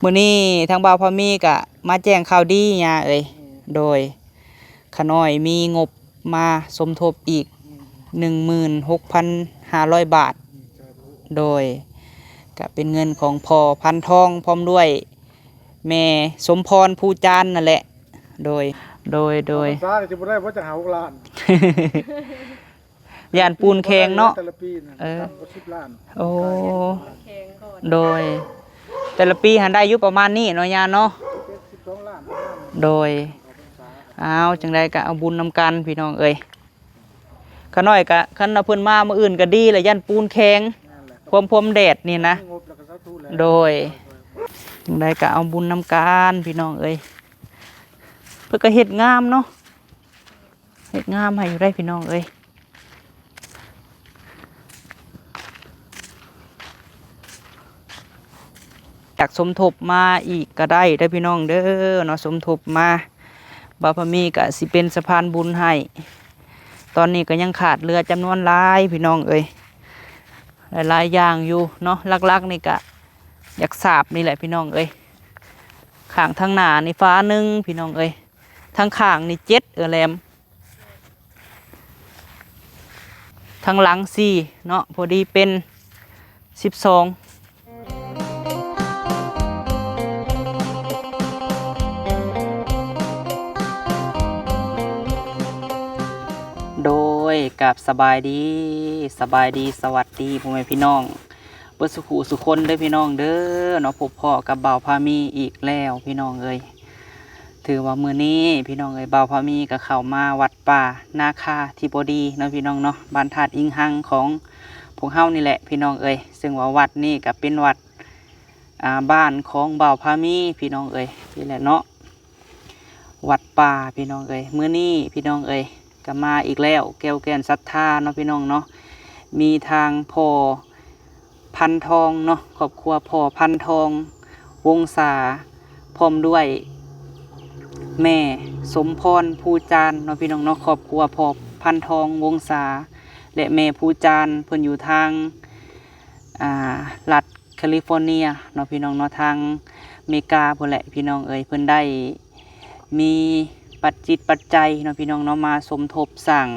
ມື້ນີ້ທາງບ່າວພາມີກະມາແຈ້ງຂ່າວດີຍ່າເອີຍ. ໂດຍ ຂະນ້ອຍມີງົບມາສົມທົບອີກ ໜຶ່ງໝື່ນຫົກພັນຫ້າຮ້ອຍບາດ. ໂດຍ ກະເປັນເງິນຂອງພໍ່ພັນທອງ ພ້ອມດ້ວຍແມ່ສົມພອນພູຈານນັ້ນແຫຼະ. ໂດຍ ໂດຍ ໂດຍ ອອກພັນສາກໍຊິບໍ່ໄດ້ບໍ່ຈັກຫ້າຫົກລ້ານ ຢ້ານປູນແຂງເນາະ ແຕ່ລະປີນະ ເອີ ຕ່ຳກວ່າສິບລ້ານ. ໂອ້ ແຂງກ່ອນ ໂດຍ ແຕ່ລະປີຫັ້ນໄດ້ຢູ່ປະມານນີ້ເນາະ ຍ່າເນາະ ສິບເອັດ ສິບສອງລ້ານປະມານນີ້. ໂດຍ ອອກພັນສາ ອ້າວ ຈັ່ງໃດກໍເອົາບຸນນຳກັນພີ່ນ້ອງເອີຍ. ຂະນ້ອຍກະ ຄັນວ່າເພິ່ນມາມື້ອື່ນກະດີແຫຼະ ຢ້ານປູນແຂງ ແມ່ນແຫຼະ ຄວາມ ຄວາມແດດນີ້ນະ. ມີງົບແລ້ວກໍສາທຸແຫຼະ. ໂດຍ ຈັ່ງໃດກະເອົາບຸນນຳກັນພີ່ນ້ອງເອີຍ. ເພິ່ນກະເຮັດງາມເນາະ ເຮັດງາມໃຫ້ຢູ່ໄດ໋ພີ່ນ້ອງເອີຍ. ຢາກສົມທົບມາອີກກໍໄດ້ເດີພີ່ນ້ອງເດີເນາະ ສົມທົບມາ ບ່າວພາມີກໍຊິເປັນສະພານບຸນໃຫ້. ຕອນນີ້ກໍຍັງຂາດເຫຼືອຈຳນວນຫຼາຍພີ່ນ້ອງເອີຍ ຫຼາຍໆຢ່າງຢູ່ເນາະ. ຫຼັກໆນີ້ກໍຢາກສາບນີ້ແຫຼະພີ່ນ້ອງເອີຍ. ຂ້າງທາງໜ້ານີ້ຝາໜຶ່ງພີ່ນ້ອງເອີຍ ທາງຂ້າງນີ້ເຈັດ ເອີແຫຼມ ທາງຫຼັງສີ່ເນາະ ພໍດີເປັນສິບສອງ. ໂດຍ ກາບສະບາຍດີ ສະບາຍດີ ສະຫວັດດີພໍ່ແມ່ພີ່ນ້ອງ ເບິດສຸຂູສຸຄົນເດີພີ່ນ້ອງເດີເນາະ. ພົບພໍ້ກັບບ່າວພາມີອີກແລ້ວພີ່ນ້ອງເອີຍ. ຖືວ່າມື້ນີ້ພີ່ນ້ອງເອີຍ ບ່າວພາມີກໍເຂົ້າມາວັດປ່ານາຄາທິບໍດີເນາະພີ່ນ້ອງເນາະ ບ້ານທາດອິງຮັງຂອງພວກເຮົານີ້ແຫຼະພີ່ນ້ອງເອີຍ. ເຊິ່ງວ່າວັດນີ້ກໍເປັນວັດ ອ່າ ບ້ານຂອງບ່າວພາມີພີ່ນ້ອງເອີຍ ນີ້ແຫຼະເນາະ ວັດປ່າພີ່ນ້ອງເອີຍ. ມື້ນີ້ພີ່ນ້ອງເອີຍ ກໍມາອີກແລ້ວ ແກ່ວແກ່ນສັດທາເນາະພີ່ນ້ອງເນາະ. ມີທາງພໍ່ພັນທອງເນາະ ຄອບຄົວພໍ່ພັນທອງ ວົງສາ ພ້ອມດ້ວຍແມ່ສົມພອນພູຈານເນາະພີ່ນ້ອງເນາະ. ຄອບຄົວພໍ່ພັນທອງ ວົງສາ ແລະ ແມ່ພູຈານ ເພິ່ນຢູ່ທາງ ອ່າ ລັດ ຄາລີຟໍເນຍເນາະພີ່ນ້ອງເນາະ ທາງເມກາພຸ້ນແຫຼະພີ່ນ້ອງເອີຍ. ເພິ່ນໄດ້ມີປັດຈິດປັດໄຈເນາະພີ່ນ້ອງເນາະ ມາສົມທົບສ້າງ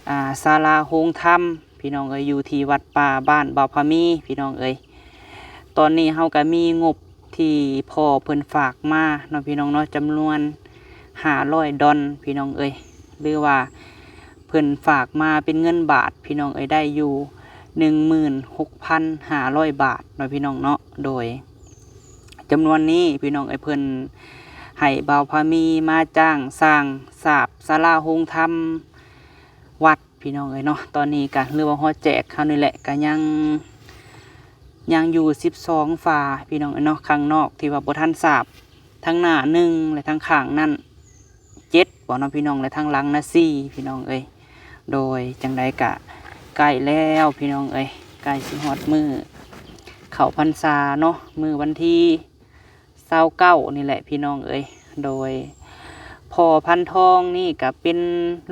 ອ່າ ສາລາໂຮງທຳພີ່ນ້ອງເອີຍ ຢູ່ທີ່ວັດປ່າບ້ານບ່າວພາມີພີ່ນ້ອງເອີຍ. ຕອນນີ້ເຮົາກໍມີງົບທີ່ພໍ່ເພິ່ນຝາກມາເນາະພີ່ນ້ອງເນາະ ຈຳນວນຫ້າຮ້ອຍດອນພີ່ນ້ອງເອີຍ ຫຼືວ່າ ເພິ່ນຝາກມາເປັນເງິນບາດພີ່ນ້ອງເອີຍ ໄດ້ຢູ່ໜຶ່ງໝື່ນຫົກພັນຫ້າຮ້ອຍບາດເນາະພີ່ນ້ອງເນາະ. ໂດຍຈຳນວນນີ້ພີ່ນ້ອງເອີຍ ເພິ່ນໃຫ້ບ່າວພາມີມາຈ້າງສ້າງສາບສາລາໂຮງທຳວັດພີ່ນ້ອງເອີຍເນາະ. ຕອນນີ້ກະ ຫຼືວ່າຮອດແຈກເຮົານີ້ແຫຼະ ກະຍັງ ຍັງຢູ່ສິບສອງຝາພີ່ນ້ອງເອີຍເນາະ. ຂ້າງນອກທີ່ວ່າບໍ່ທັນສາບ ທາງໜ້າໜຶ່ງ ແລະ ທາງຂ້າງນັ້ນ ເຈັດບໍ່ເນາະພີ່ນ້ອງ ແລະ ທາງຫຼັງນະສີ່ພີ່ນ້ອງເອີຍ. ໂດຍ ຈັ່ງໃດກະໃກ້ແລ້ວພີ່ນ້ອງເອີຍ ໃກ້ຊິຮອດມື້ເຂົ້າພັນສາເນາະ ມື້ວັນທີຊາວເກົ້ານີ້ແຫຼະພີ່ນ້ອງເອີຍ. ໂດຍ ພໍ່ພັນທອງນີ້ກະເປັນ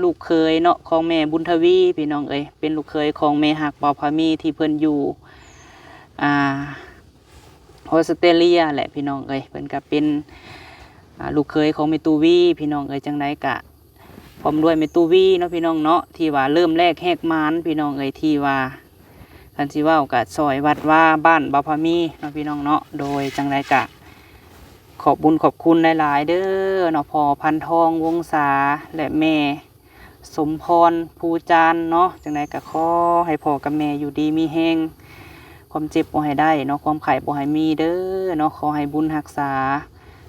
ລູກເຂີຍເນາະ ຂອງແມ່ບຸນທະວີພີ່ນ້ອງເອີຍ ເປັນລູກເຂີຍຂອງແມ່ຮັກບ່າວພາມີ ທີ່ເພິ່ນຢູ່ ອ່າ ອອສເຕຣເລັຍແຫຼະພີ່ນ້ອງເອີຍ. ເພິ່ນກະເປັນ ອ່າ ລູກເຂີຍຂອງແມ່ຕູ້ວີພີ່ນ້ອງເອີຍ. ຈັ່ງໃດກະພ້ອມດ້ວຍແມ່ຕູ້ວີເນາະພີ່ນ້ອງເນາະ ທີ່ວ່າເລີ່ມແລກແຮກມານພີ່ນ້ອງເອີຍ ທີ່ວ່າ ຄັນຊິເວົ້າກະຊ່ອຍວັດວາບ້ານບ່າວພາມີເນາະພີ່ນ້ອງເນາະ. ໂດຍ ຈັ່ງໃດກະຂອບບຸນຂອບຄຸນຫຼາຍໆເດີເນາະ ພໍ່ພັນທອງ ວົງສາ ແລະ ແມ່ ສົມພອນ ພູຈານເນາະ. ຈັ່ງໃດກໍຂໍໃຫ້ພໍ່ກັບແມ່ຢູ່ດີມີແຮງ ຄວາມເຈັບບໍ່ໃຫ້ໄດ້ເນາະ ຄວາມໄຂ້ບໍ່ໃຫ້ມີເດີເນາະ. ຂໍໃຫ້ບຸນຮັກສາ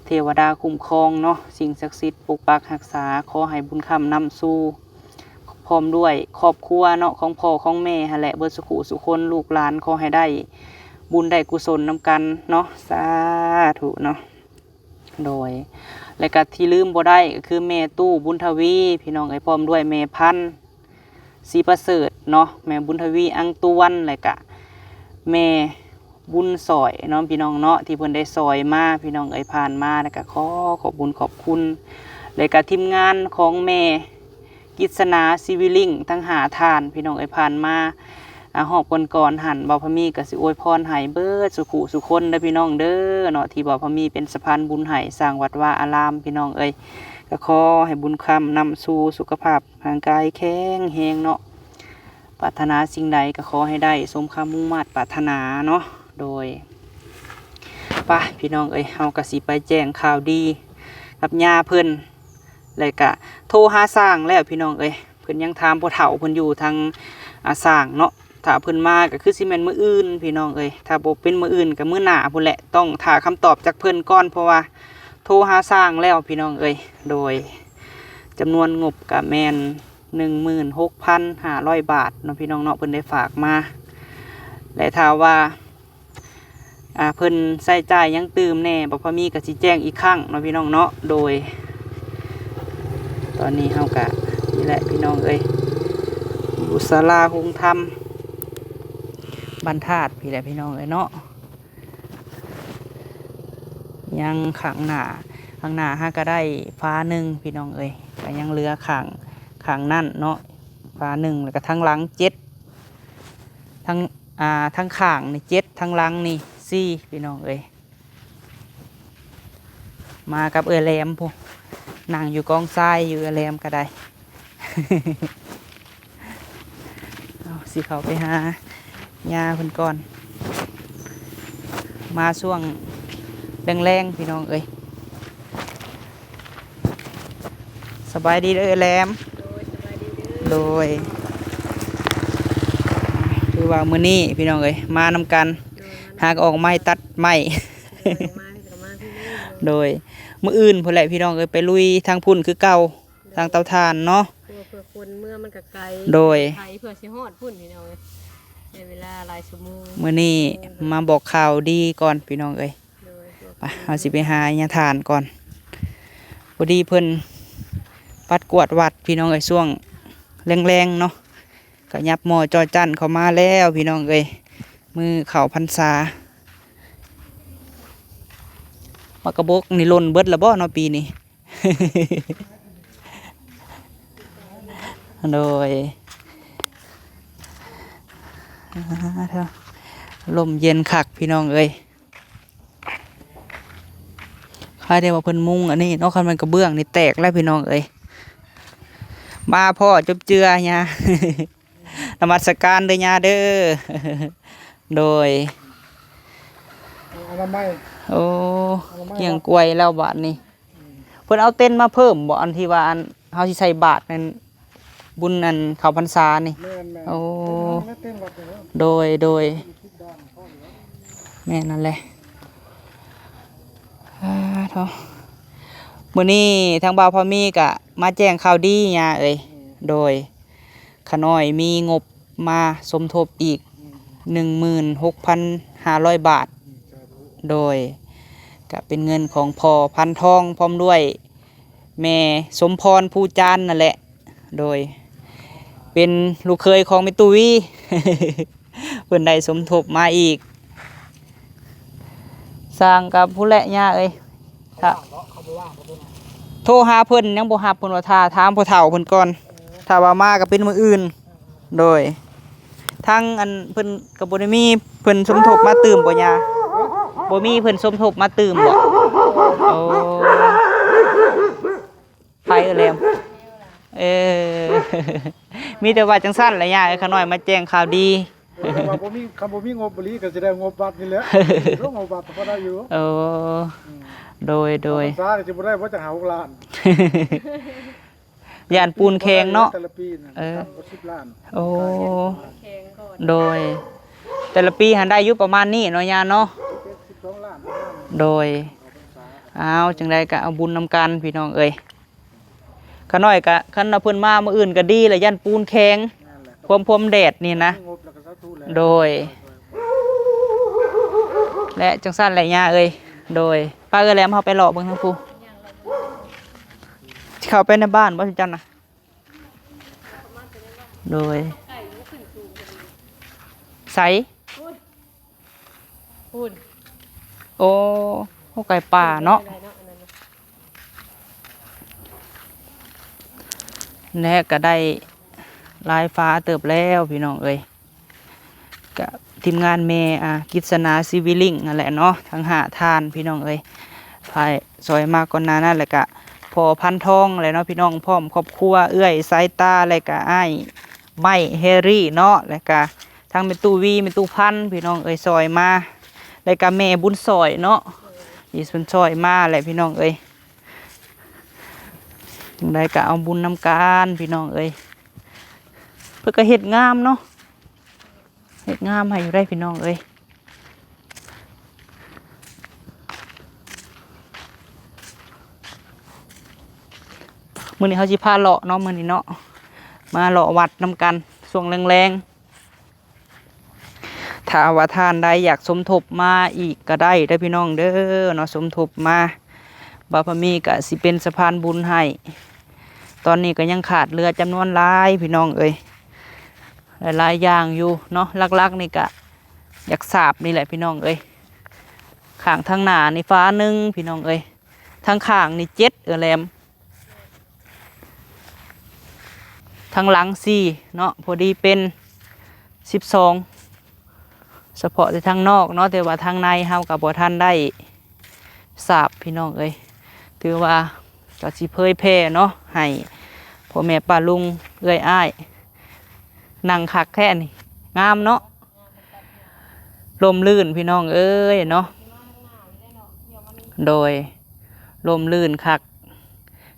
ເທວະດາຄຸ້ມຄອງເນາະ ສິ່ງສັກສິດປົກປັກຮັກສາ. ຂໍໃຫ້ບຸນຄ້ຳນຳສູ່ ພ້ອມດ້ວຍຄອບຄົວເນາະ ຂອງພໍ່ຂອງແມ່ຫັ້ນແຫຼະ ເບິດສຸຂູສຸຄົນ ລູກຫຼານ ຂໍໃຫ້ໄດ້ບຸນໄດ້ກຸສົນນຳກັນເນາະ ສາທຸເນາະ. ໂດຍ ແລະກະທີ່ລືມບໍ່ໄດ້ກໍຄືແມ່ຕູ້ບຸນທະວີພີ່ນ້ອງເອີຍ ພ້ອມດ້ວຍແມ່ພັນ ສີປະເສີດເນາະ ແມ່ບຸນທະວີ ອັງຕວນ ແລະກະແມ່ບຸນສອຍເນາະພີ່ນ້ອງເນາະ ທີ່ເພິ່ນໄດ້ຊ່ອຍມາພີ່ນ້ອງເອີຍ ຜ່ານມາ. ແລະກະຂໍຂອບບຸນຂອບຄຸນ ແລະກະທີມງານຂອງແມ່ ກິດສະໜາ ຊີວິລິງ ທັງຫ້າທ່ານ ພີ່ນ້ອງເອີຍ ຜ່ານມາ ອາ ຮອບກ່ອນໆຫັ້ນ ບ່າວພາມີກໍຊິອວຍພອນໃຫ້ເບິດສູ່ຜູ້ສູ່ຄົນເດີພີ່ນ້ອງເດີເນາະ ທີ່ບ່າວພາມີເປັນສະພານບຸນໃຫ້ ສ້າງວັດວາອາລາມ ພີ່ນ້ອງເອີຍ. ກໍຂໍໃຫ້ບຸນຄ້ຳນຳສູ່ ສຸຂະພາບຮ່າງກາຍແຂງແຮງເນາະ ປາດຖະໜາສິ່ງໃດກໍຂໍໃຫ້ໄດ້ສົມຄວາມມຸ່ງມາດປາດຖະໜາເນາະ. ໂດຍ ໄປພີ່ນ້ອງເອີຍ ເຮົາກໍຊິໄປແຈ້ງຂ່າວດີກັບຍ່າເພິ່ນ ແລ້ວກະໂທຫາຊ່າງແລ້ວພີ່ນ້ອງເອີຍ. ເພິ່ນຍັງຖາມພໍ່ເຖົ້າເພິ່ນຢູ່ທາງ ອາ ຊ່າງເນາະ ຖ້າເພິ່ນມາກໍຄືຊິແມ່ນມື້ອື່ນພີ່ນ້ອງເອີຍ ຖ້າບໍ່ເປັນມື້ອື່ນກໍມື້ໜ້າພຸ້ນແຫຼະ. ຕ້ອງຖ້າຄຳຕອບຈາກເພິ່ນກ່ອນ ເພາະວ່າໂທຫາຊ່າງແລ້ວພີ່ນ້ອງເອີຍ. ໂດຍ ຈຳນວນງົບກໍແມ່ນໜຶ່ງໝື່ນຫົກພັນຫ້າຮ້ອຍບາດເນາະ ພີ່ນ້ອງເນາະ ເພິ່ນໄດ້ຝາກມາ ແລະ ຖ້າວ່າ ອາ ເພິ່ນໃຊ້ຈ່າຍຫຍັງຕື່ມແດ່ ບໍ່ພໍມີກໍຊິແຈ້ງອີກຄັ້ງເນາະ ພີ່ນ້ອງເນາະ. ໂດຍ ຕອນນີ້ເຮົາກະ ນີ້ແຫຼະ ພີ່ນ້ອງເອີຍ ຢູ່ສາລາໂຮງທຳບ້ານທາດພີ້ແຫຼະ ພີ່ນ້ອງເອີຍເນາະ. ຍັງຂ້າງໜ້າ ຂ້າງໜ້າຫາກະໄດ້ຝາໜຶ່ງ ພີ່ນ້ອງເອີຍ ກະຍັງເຫຼືອຂ້າງ ຂ້າງນັ້ນເນາະ ຝາໜຶ່ງ ແລ້ວກະທາງຫຼັງເຈັດ ທາງ ອ່າ ທາງຂ້າງນີ້ເຈັດ ທາງຫຼັງນີ້ສີ່ ພີ່ນ້ອງເອີຍ. ມາກັບເອື້ອຍແຫຼມພຸ້ນ ນັ່ງຢູ່ກອງຊາຍຢູ່ ເອື້ອຍແຫຼມກໍໄດ້. ເອົາ ຊິເຂົ້າໄປຫາຍ່າເພິ່ນກ່ອນ ມາຊ່ວງແລງໆ ພີ່ນ້ອງເອີຍ. ສະບາຍດີເດີ້ເອື້ອຍແຫຼມ. ໂດຍ ສະບາຍດີເດີ້. ໂດຍ ຖືວ່າມື້ນີ້ພີ່ນ້ອງເອີຍ ມານຳກັນ ໂດຍ ຫາກໍອອກໄມ້ຕັດໄມ້. ໂດຍ ມາກໍມາພີ່ເລີຍ. ໂດຍ ມື້ອື່ນພຸ້ນແຫຼະພີ່ນ້ອງເອີຍ ໄປລຸຍທາງພຸ້ນຄືເກົ່າ ໂດຍ ທາງເຕົາຖ່ານເນາະ ເພື່ອ ເພື່ອຄົນເມືອມັນກໍໄກ. ໂດຍ ໄປເພື່ອຊິຮອດພຸ້ນພີ່ນ້ອງເອີຍ ໃຊ້ເວລາຫຼາຍຊົ່ວໂມງ. ມື້ນີ້ ໂດຍ ມາບອກຂ່າວດີກ່ອນພີ່ນ້ອງເອີຍ. ໂດຍ ໄປ ເຮົາຊິໄປຫາຍາທ່ານກ່ອນ. ພໍດີເພິ່ນປັດກວາດວັດພີ່ນ້ອງເອີຍ ຊ່ວງແລງໆເນາະ ກໍຫຍັບໝໍ້ຈໍ້ຈັ້ນເຂົ້າມາແລ້ວພີ່ນ້ອງເອີຍ ມື້ເຂົ້າພັນສາ. ໝາກກະບົກນີ້ຫຼົ່ນເບິດລະບໍ່ເນາະປີນີ້? ໂດຍ ອ່າ ເຖິ ລົມເຢັນຄັກພີ່ນ້ອງເອີຍ. ໃຄແຕ່ວ່າເພິ່ນມຸງອັນນີ້ເນາະ ຄັນແມ່ນກະເບື້ອງນີ້ແຕກແລ້ວພີ່ນ້ອງເອີຍ. ມາພໍ້ຈົບເຈືອຍາ ນະມັດສະການເດີ້ຍາເດີ້. ໂດຍ ອະນາໄມ ໂອ້ ອະນາໄມ ກ້ຽງກວາຍແລ້ວບາດນີ້. ອືມ ເພິ່ນເອົາເຕັນມາເພີ່ມບໍ່ ອັນທີ່ວ່າອັນເຮົາຊິໃສ່ບາດນັ້ນ ບຸນອັນເຂົ້າພັນສານີ້? ແມ່ນໆ ໂອ້ ເຕັນວັດນີ້ແຫຼະ. ໂດຍ ໂດຍ ແມ່ນນັ້ນແຫຼະ. ອາ ໂທ້ ມື້ນີ້ທາງບ່າວພາມີກະມາແຈ້ງຂ່າວດີຍາເອີຍ. ອືມ ໂດຍ ຂະນ້ອຍມີງົບມາສົມທົບອີກ ອືມ ໜຶ່ງໝື່ນຫົກພັນຫ້າຮ້ອຍບາດ. ອືມ ສາທຸ. ໂດຍ ກະເປັນເງິນຂອງພໍ່ພັນທອງ ພ້ອມດ້ວຍແມ່ສົມພອນພູຈານນັ້ນແຫຼະ. ໂດຍ ເປັນລູກເຂີຍຂອງແມ່ຕູ້ວີ ເພິ່ນໄດ້ສົມທົບມາອີກ. ສ້າງກັບຜູ້ແຫຼະຍາເອີຍ ຖ້າ ເຂົາບໍ່ວ່າງເນາະ ເຂົາບໍ່ວ່າງ ເຂົາບໍ່ວ່າງ. ໂທຫາເພິ່ນຍັງບໍ່ຮັບ ເພິ່ນວ່າຖ້າຖາມພໍ່ເຖົ້າເພິ່ນກ່ອນ. ເອີ ຖ້າວ່າມາກໍເປັນມື້ອື່ນ. ໂດຍ ທາງອັນເພິ່ນກໍບໍ່ໄດ້ມີເພິ່ນສົມທົບມາຕື່ມບໍ່ຍາ? ບໍ່ມີເພິ່ນສົມທົບມາຕື່ມບໍ່? ໂອ້ ໃຜເອື້ອຍແຫຼມ? ເອີ ມີແຕ່ວ່າຈັ່ງຊັ້ນແຫຼະຍາເອີຍ ຂ້ານ້ອຍມາແຈ້ງຂ່າວດີ. ເອີ ວ່າບໍ່ມີ ຄັນບໍ່ມີງົບອີ່ຫຼີກໍຊິໄດ້ງົບວັດນີ້ແຫຼະ. ລົງງົບວັດກໍພໍໄດ້ຢູ່. ໂອ້ ອືມ ໂດຍ ໂດຍ ອອກພັນສາກໍຊິບໍ່ໄດ້ບໍ່ຈັກຫ້າຫົກລ້ານ. ຢ້ານປູນແຂງເນາະ ແຕ່ລະປີນະ ເອີ ຕ່ຳກວ່າສິບລ້ານ. ໂອ້ ແຂງກ່ອນ ໂດຍ ແຕ່ລະປີຫັ້ນໄດ້ຢູ່ປະມານນີ້ເນາະ ຍາເນາະ. ເຈັດສິບສອງລ້ານປະມານ. ໂດຍ ອອກພັນສາ. ອ້າວ ຈັ່ງໃດກໍເອົາບຸນນຳກັນພີ່ນ້ອງເອີຍ. ຂະນ້ອຍກະ ຄັນວ່າເພິ່ນມາມື້ອື່ນກະດີແຫຼະ ຢ້ານປູນແຂງ. ແມ່ນແຫຼະ ພວມ ພວມແດດນີ້ນະ. ມີງົບແລ້ວກະສາທຸແຫຼະ. ໂດຍ ແລະ ຈັ່ງຊັ້ນແຫຼະຍ່າເອີຍ. ໂດຍ ໄປເອື້ອຍແຫຼມ ເຮົາໄປເລາະເບິ່ງທາງພູ້. ຊິເຂົ້າໄປໃນບ້ານບໍ່ ເຈົ້ານະ? ໂດຍ ໃສ? ພຸ້ນ ໂອ້ ໂອ້ ໄກ່ປ່າເນາະ. ແລະກໍໄດ້ຫຼາຍຝາເຕີບແລ້ວພີ່ນ້ອງເອີຍ. ກະທີມງານແມ່ ອາ ກິດສະໜາ ຊີວິລິງ ນັ້ນແຫຼະເນາະ ທັງຫ້າທ່ານພີ່ນ້ອງເອີຍ ພາ ຊ່ອຍມາກ່ອນໜ້ານັ້ນ ແລ້ວກະພໍ່ພັນທອງແຫຼະເນາະພີ່ນ້ອງ ພ້ອມຄອບຄົວ ເອື້ອຍສາຍຕາ ແລ້ວກະອ້າຍໄມ້ ແຮຣີເນາະ ແລ້ວກະທັງແມ່ຕູ້ວີ ແມ່ຕູ້ພັນພີ່ນ້ອງເອີຍ ຊ່ອຍມາ ແລ້ວກະແມ່ບຸນຊ່ອຍເນາະ ທີ່ເພິ່ນຊ່ອຍມາແຫຼະພີ່ນ້ອງເອີຍ ຈັ່ງໃດກະເອົາບຸນນຳກັນພີ່ນ້ອງເອີຍ ເພິ່ນກະເຮັດງາມເນາະ. ເຮັດງາມໃຫ້ຢູ່ໄດ໋ພີ່ນ້ອງເອີຍ ມື້ນີ້ເຮົາຊິພາເລາະເນາະ ມື້ນີ້ເນາະ ມາເລາະວັດນຳກັນຊ່ວງແລງໆ ຖ້າວ່າທ່ານໃດຢາກສົມທົບມາອີກກະໄດ້ເດີພີ່ນ້ອງເດີເນາະ ສົມທົບມາ ບ່າວພາມີກະຊິເປັນສະພານບຸນໃຫ້ ຕອນນີ້ກະຍັງຂາດເຫຼືອຈຳນວນຫຼາຍພີ່ນ້ອງເອີຍ ຫຼາຍໆຢ່າງຢູ່ເນາະ ຫຼັກໆນີ້ກະຢາກສາບນີ້ແຫຼະພີ່ນ້ອງເອີຍ ຂ້າງທາງໜ້ານີ້ຝາໜຶ່ງພີ່ນ້ອງເອີຍ ທາງຂ້າງນີ້ເຈັດ ເອື້ອຍແຫຼມ ທາງຫຼັງສີ່ເນາະ ພໍດີເປັນສິບສອງ ສະເພາະແຕ່ທາງນອກເນາະ ແຕ່ວ່າທາງໃນເຮົາກະບໍ່ທັນໄດ້ ສາບພີ່ນ້ອງເອີຍ ຖືວ່າກະຊິເຜີຍແຜ່ເນາະ ໃຫ້ພໍ່ແມ່ປ້າລຸງເອື້ອຍອ້າຍ ນັ່ງຄັກແທ້ນີ້ ງາມເນາະ ຮົ່ມລື່ນພີ່ນ້ອງເອີຍເນາະ ໂດຍ ຮົ່ມລື່ນຄັກ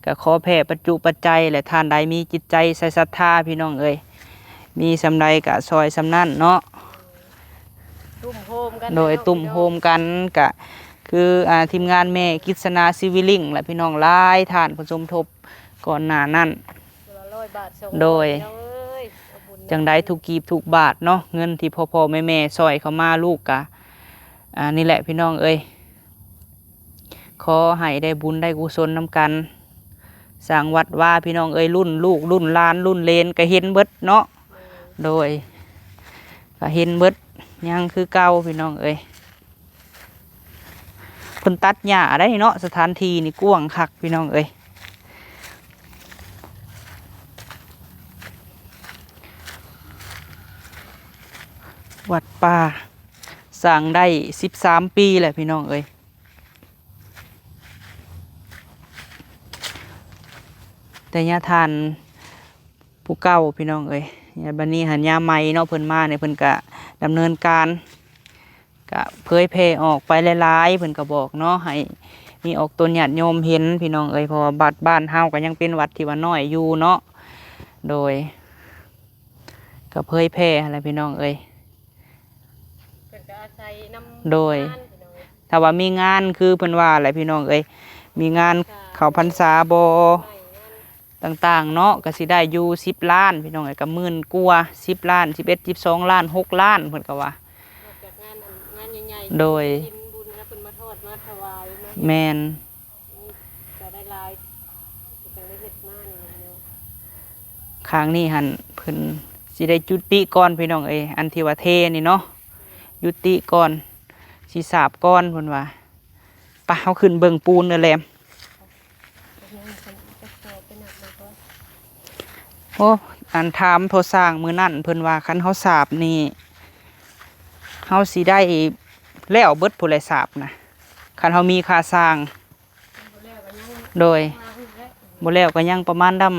ກະຂໍແຜ່ປັດຈຸປັດໄຈ ແລະທ່ານໃດມີຈິດໃຈໃສ່ສັດທາພີ່ນ້ອງເອີຍ ມີສ່ຳໃດກະຊ່ອຍສ່ຳນັ້ນເນາະ ຕຸ້ມໂຮມກັນ ໂດຍ ແຫຼະເນາະ ຕຸ້ມໂຮມກັນ ກະຄື ອາ ທີມງານແມ່ກິດສະໜາ ຊີວິລິງ ແລະພີ່ນ້ອງຫຼາຍທ່ານເພິ່ນສົມທົບກ່ອນໜ້ານັ້ນ ຄົນລະຮ້ອຍບາດ ສອງຮ້ອຍ ໂດຍ ພີ່ນ້ອງເອີຍ ເອົາບຸນ ຈັ່ງໃດທຸກກີບທຸກບາດເນາະ ເງິນທີ່ພໍ່ໆແມ່ໆຊ່ອຍເຂົ້າມາ ລູກກະ ອາ ນີ້ແຫຼະພີ່ນ້ອງເອີຍ ຂໍໃຫ້ໄດ້ບຸນໄດ້ກຸສົນນຳກັນ ສ້າງວັດວາພີ່ນ້ອງເອີຍ ລຸ້ນລູກລຸ້ນຫຼານລຸ້ນເລນກະເຫັນເບິດເນາະ ໂດຍ ກະເຫັນເບິດ ຍັງຄືເກົ່າພີ່ນ້ອງເອີຍ ເພິ່ນຕັດຫຍ້າໄດ໋ເນາະ ສະຖານທີ່ນີ້ກວ້າງຄັກພີ່ນ້ອງເອີຍ ວັດປ່າ ສ້າງໄດ້ສິບສາມປີແລ້ວພີ່ນ້ອງເອີຍ ແຕ່ຍາທ່ານຜູ້ເກົ່າພີ່ນ້ອງເອີຍ ຍາ ບັດນີ້ຫັ້ນຍາໃໝ່ເນາະ ເພິ່ນມານີ້ ເພິ່ນກະດຳເນີນການ ກະເຜີຍແຜ່ອອກໄປຫຼາຍໆ ເພິ່ນກະບອກເນາະ ໃຫ້ມີອອກຕົນຍາດໂຍມເຫັນພີ່ນ້ອງເອີຍ ເພາະວ່າວັດບ້ານເຮົາກະຍັງເປັນວັດທີ່ວ່ານ້ອຍຢູ່ເນາະ ໂດຍ ກະເຜີຍແຜ່ຫັ້ນແຫຼະພີ່ນ້ອງເອີຍ ເພິ່ນກະອາໄສນຳ ໂດຍ ງານພີ່ນ້ອງເອີຍ ຖ້າວ່າມີງານຄືເພິ່ນວ່າແຫຼະພີ່ນ້ອງເອີຍ ມີງານເຂົ້າພັນສາບໍ ໄມ້ງານ ຕ່າງໆເນາະ ກະຊິໄດ້ຢູ່ສິບລ້ານພີ່ນ້ອງເອີຍ ກະໝື່ນກວ່າ ສິບລ້ານ ສິບເອັດ ສິບສອງລ້ານ ຫົກລ້ານ ເພິ່ນກະວ່າ ນອກຈາກງານ ອັນ ງານໃຫຍ່ໆ ໂດຍ ກິນບຸນຫັ້ນນະ ເພິ່ນມາທອດມາຖວາຍມາເຮັດ ແມ່ນ ນີ້ກະໄດ້ຫຼາຍ ກະໄດ້ເຮັດມານີ້ແຫຼະເນາະ ຂ້າງນີ້ຫັ້ນເພິ່ນຊິໄດ້ຈຸຕິກ່ອນພີ່ນ້ອງເອີຍ ອັນທີ່ວ່າເທນີ້ເນາະ ຍຸຕິກ່ອນ ຊິສາບກ່ອນເພິ່ນວ່າ ປະ ເຮົາຂຶ້ນເບິ່ງປູນເດີແຫຼມ ໂອ້ ອັນຖາມພໍ່ຊ່າງມື້ນັ້ນ ເພິ່ນວ່າຄັນເຮົາສາບນີ້ ເຮົາຊິໄດ້ແລ້ວເບິດພຸ້ນແຫຼະສາບນະ ຄັນເຮົາມີຄ່າຊ່າງ ໂດຍ ບໍ່ແລ້ວກະຍັງປະມານດຳ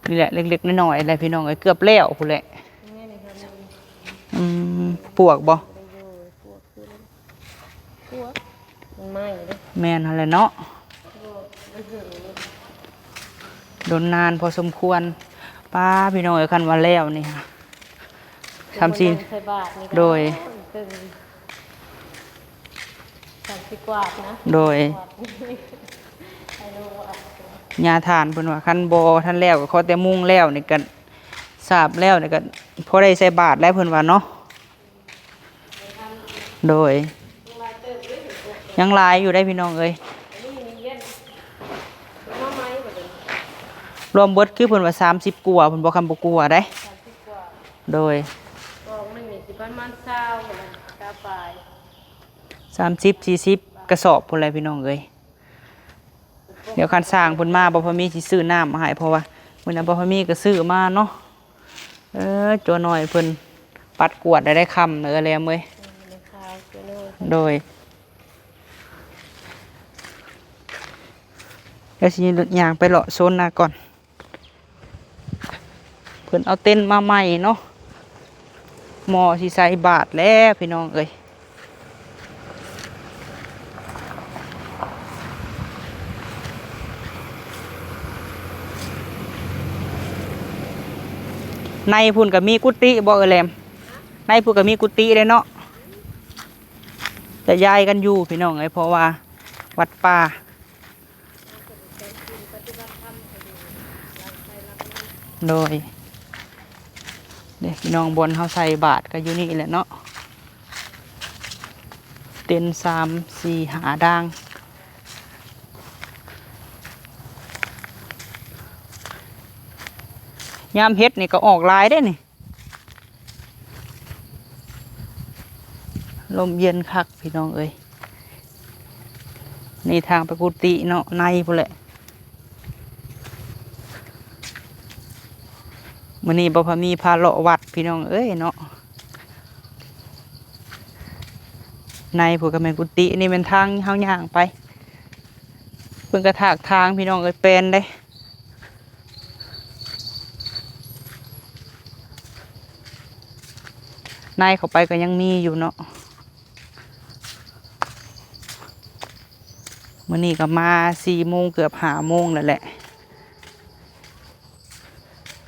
ນີ້ແຫຼະ ເລັກໆນ້ອຍໆແຫຼະພີ່ນ້ອງເອີຍ ເກືອບແລ້ວພຸ້ນແຫຼະ ອືມ ປວກບໍ່? ປວກ ມັນໄໝ້ເດ້ ແມ່ນຫັ້ນແຫຼະເນາະ ໂດນນານພໍສົມຄວນ ປ້າ ພີ່ນ້ອງເອີຍ ຄັນວ່າແລ້ວນີ້ ທຳຊິ ໂດຍ ສາມສິບກວ່ານະ ໂດຍ ຍາທ່ານເພິ່ນວ່າ ຄັນບໍ່ທັນແລ້ວ ກະຂໍແຕ່ມຸງແລ້ວນີ້ກະ ສາບແລ້ວນີ້ກະ ພໍໄດ້ໃສ່ບາດແລ້ວເພິ່ນວ່າເນາະ ໂດຍ ຍັງຫຼາຍຢູ່ໄດ໋ພີ່ນ້ອງເອີຍ ລວມເບິດຄືເພິ່ນວ່າສາມສິບກວ່າ ເພິ່ນບໍ່ ຄັນບໍ່ກວ່າໄດ໋ ໂດຍ ກອງໜຶ່ງນີ້ຊິປະມານຊາວ ຊາວປາຍ ສາມສິບ ສີ່ສິບກະສອບພຸ້ນແຫຼະພີ່ນ້ອງເອີຍ ດຽວຄັນຊ່າງເພິ່ນມາ ບ່າວພາມີຊິຊື້ນ້ຳມາໃຫ້ ເພາະວ່າມື້ນັ້ນບ່າວພາມີກະຊື້ມາເນາະ ເອີ ຕົວນ້ອຍເພິ່ນ ປັດກວາດໄດ້ ໄດ້ຄ່ຳເດີແຫຼມເອີຍ. ແມ່ນ ແມ່ຂາວເຈົ້ານ້ອຍ. ໂດຍ ດຽວຊິຍ່າງໄປເລາະໂຊນນາກ່ອນ. ເພິ່ນເອົາເຕັນມາໃໝ່ເນາະ. ໝໍ້ຊິໃສ່ບາດແລ້ວພີ່ນ້ອງເອີຍ. ໃນພຸ້ນກໍມີກຸຕິບໍ່ເອີຍແຫຼມ? ໃນພຸ້ນກໍມີກຸຕິເດ້ເນາະ. ຈະຍ້າຍກັນຢູ່ພີ່ນ້ອງເອີຍ ເພາະວ່າວັດປ່າ. ໂດຍ ເດ້ພີ່ນ້ອງ ບ່ອນເຮົາໃສ່ບາດກໍຢູ່ນີ້ແຫຼະເນາະ. ເຕັນສາມສີ່ຫ້າດ່າງ. ຍາມເຮັດນີ້ກໍອອກຫຼາຍເດ້ນີ້. ລົມເຢັນຄັກພີ່ນ້ອງເອີຍ. ນີ້ທາງໄປກຸຕິເນາະ ໃນພຸ້ນແຫຼະ. ມື້ນີ້ບໍ່ພາມີພາເລາະວັດພີ່ນ້ອງເອີຍເນາະ. ໃນພຸ້ນກໍແມ່ນກຸຕິ ນີ້ແມ່ນທາງເຮົາຍ່າງໄປ. ເພິ່ນກະຖາກທາງພີ່ນ້ອງເອີຍ ແປນເດ້. ໃນເຂົ້າໄປກໍຍັງມີຢູ່ເນາະ. ມື້ນີ້ກໍມາສີ່ໂມງ ເກືອບຫ້າໂມງແລ້ວແຫຼະ.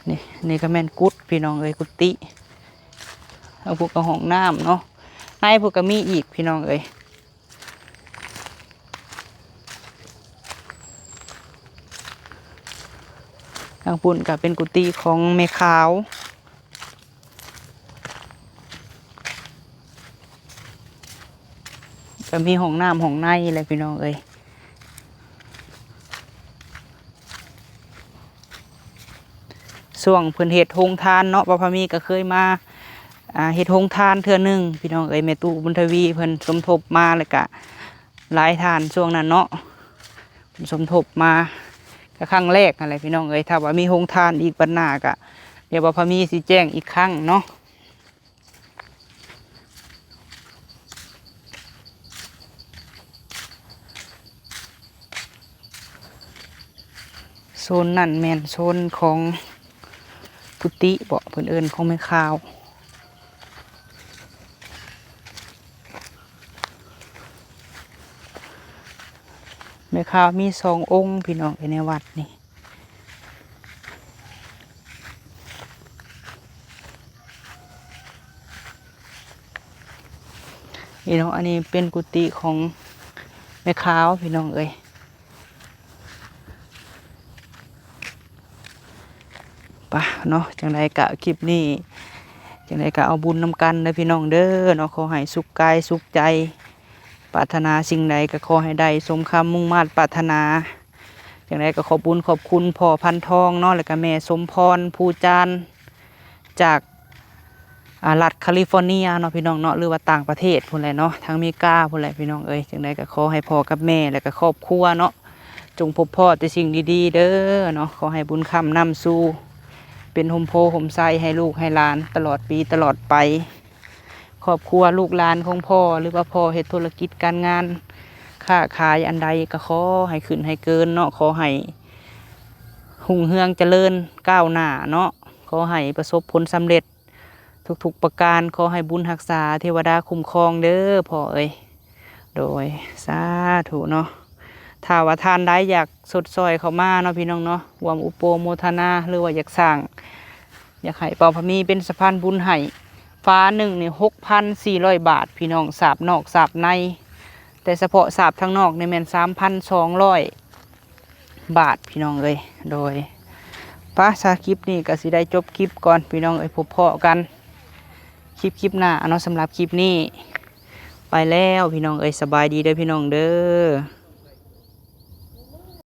ນີ້ ນີ້ກໍແມ່ນກຸດພີ່ນ້ອງເອີຍ ກຸຕິ. ທາງພຸ້ນກໍຫ້ອງນ້ຳເນາະ. ໃນພຸ້ນກໍມີອີກພີ່ນ້ອງເອີຍ. ທາງພຸ້ນກໍເປັນກຸຕິຂອງແມ່ຂາວ. ກໍມີຫ້ອງນ້ຳຫ້ອງໃນແຫຼະພີ່ນ້ອງເອີຍ. ຊ່ວງເພິ່ນເຮັດໂຮງທານເນາະ ບ່າວພາມີກໍເຄີຍມາ ອ່າ ເຮັດໂຮງທານເທື່ອໜຶ່ງພີ່ນ້ອງເອີຍ. ແມ່ຕູ້ບຸນທະວີເພິ່ນສົມທົບມາ ແລ້ວກະຫຼາຍທ່ານຊ່ວງນັ້ນເນາະ ເພິ່ນສົມທົບມາ ກະຄັ້ງແລກຫັ້ນແຫຼະພີ່ນ້ອງເອີຍ. ຖ້າວ່າມີໂຮງທານອີກບັດໜ້າກະ ດຽວບ່າວພາມີຊິແຈ້ງອີກຄັ້ງເນາະ. ໂຊນນັ້ນແມ່ນໂຊນຂອງກຸຕິເບາະ ເພິ່ນເອີ້ນຂອງແມ່ຂາວ. ແມ່ຂາວມີສອງອົງພີ່ນ້ອງເອີຍ ໃນວັດນີ້. ນີ້ເນາະ ອັນນີ້ເປັນກຸຕິຂອງແມ່ຂາວພີ່ນ້ອງເອີຍ. ປະເນາະ ຈັ່ງໃດກະຄລິບນີ້ ຈັ່ງໃດກະເອົາບຸນນຳກັນເດີພີ່ນ້ອງເດີເນາະ. ຂໍໃຫ້ສຸກກາຍສຸກໃຈ ປາດຖະໜາສິ່ງໃດກໍຂໍໃຫ້ໄດ້ສົມຄຳມຸ່ງມາດປາດຖະໜາ. ຈັ່ງໃດກໍຂອບບຸນຂອບຄຸນພໍ່ພັນທອງເນາະ ແລ້ວກໍແມ່ສົມພອນພູຈານ ຈາກ ອ່າ ລັດຄາລິຟໍເນຍເນາະພີ່ນ້ອງເນາະ ຫຼືວ່າຕ່າງປະເທດພຸ້ນແຫຼະເນາະ ທາງເມກາພຸ້ນແຫຼະພີ່ນ້ອງເອີຍ. ຈັ່ງໃດກໍຂໍໃຫ້ພໍ່ກັບແມ່ ແລ້ວກໍຄອບຄົວເນາະ ຈົ່ງພົບພໍ້ແຕ່ສິ່ງດີໆເດີເນາະ. ຂໍໃຫ້ບຸນຄ້ຳນຳຊູ ເປັນຮົ່ມໂພຮົ່ມໄຊໃຫ້ລູກໃຫ້ຫຼານຕະຫຼອດປີຕະຫຼອດໄປ. ຄອບຄົວລູກຫຼານຂອງພໍ່ ຫຼືວ່າພໍ່ເຮັດທຸລະກິດການງານຄ້າຂາຍອັນໃດກໍຂໍໃຫ້ຂຶ້ນໃຫ້ເກີນເນາະ ຂໍໃຫ້ຮຸ່ງເຮືອງຈະເລີນກ້າວໜ້າເນາະ ຂໍໃຫ້ປະສົບຜົນສຳເລັດທຸກໆປະການ ຂໍໃຫ້ບຸນຮັກສາເທວະດາຄຸ້ມຄອງເດີພໍ່ເອີຍ. ໂດຍ ສາທຸເນາະ. ຖ້າວ່າທ່ານໃດຢາກຊົດຊ່ອຍເຂົ້າມາເນາະ ພີ່ນ້ອງເນາະ ຮ່ວມອະນຸໂມທະນາ ຫຼືວ່າຢາກສ້າງ ຢາກໃຫ້ບ່າວພາມີເປັນສະພານບຸນໃຫ້ ຝາໜຶ່ງນີ້ຫົກພັນສີ່ຮ້ອຍບາດ ພີ່ນ້ອງ ສາບນອກສາບໃນ ແຕ່ສະເພາະສາບທາງນອກນີ້ແມ່ນສາມພັນສອງຮ້ອຍບາດ ພີ່ນ້ອງເອີຍ. ໂດຍ ປະ ສາ ຄລິບນີ້ກໍຊິໄດ້ຈົບຄລິບກ່ອນ ພີ່ນ້ອງເອີຍ. ພົບພໍ້ກັນຄລິບ ຄລິບໜ້າເນາະ. ສຳລັບຄລິບນີ້ໄປແລ້ວ ພີ່ນ້ອງເອີຍ. ສະບາຍດີເດີ ພີ່ນ້ອງເດີ.